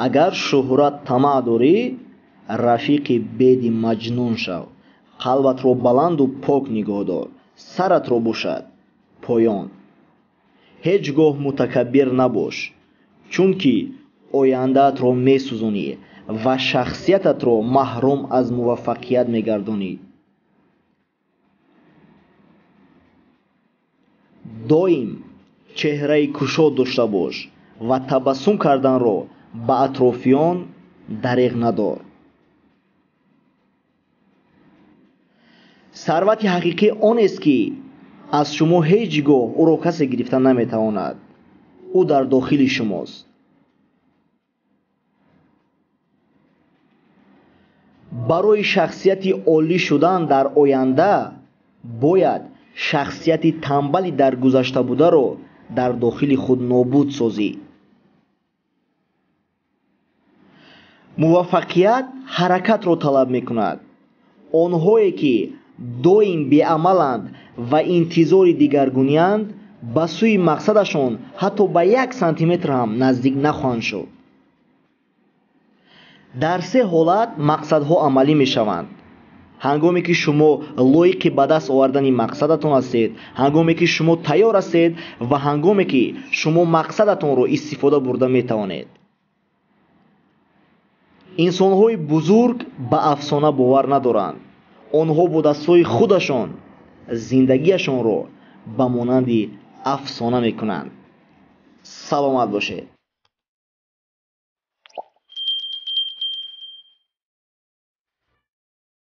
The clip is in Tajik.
Агар шӯҳрат тамаъ дорӣ, рафиқи беди маҷнун шав. Қалбатро баланду пок нигоҳ дор, саратро бошад поён. Ҳеҷ гоҳ мутакаббир набош, чунки ояндаатро месӯзонӣ ва шахсиятатро маҳрум аз муваффақият мегардонӣ. Доим чеҳраи кушод дошта бош ва табассум карданро ба атрофиён дареғ надор. Сарвати ҳақиқӣ онест, ки аз шумо ҳеҷ гоҳ ӯро касе гирифта наметавонад. Ӯ дар дохили шумост. Барои шахсияти олӣ шудан дар оянда бояд шахсияти тамбали дар гузашта бударо дар дохили худ нобуд созӣ. Муваффақият ҳаракатро талаб мекунад. Онҳое ки доим беамаланд ва интизори дигаргунианд, ба сӯи мақсадашон ҳатто ба як сантиметр ҳам наздик нахоҳанд шуд. Дар се ҳолат мақсадҳо амалӣ мешаванд. Ҳангоме ки шумо лоиқи ба даст овардани мақсадатон ҳастед, ҳангоме ки шумо тайёр ҳастед ва ҳангоме ки шумо мақсадатонро истифода бурда метавонед. Инсонҳои бузург ба афсона бовар надоранд. Онҳо бо дастҳои худашон зиндагиашонро ба монанди афсона мекунанд. Саломат бошед.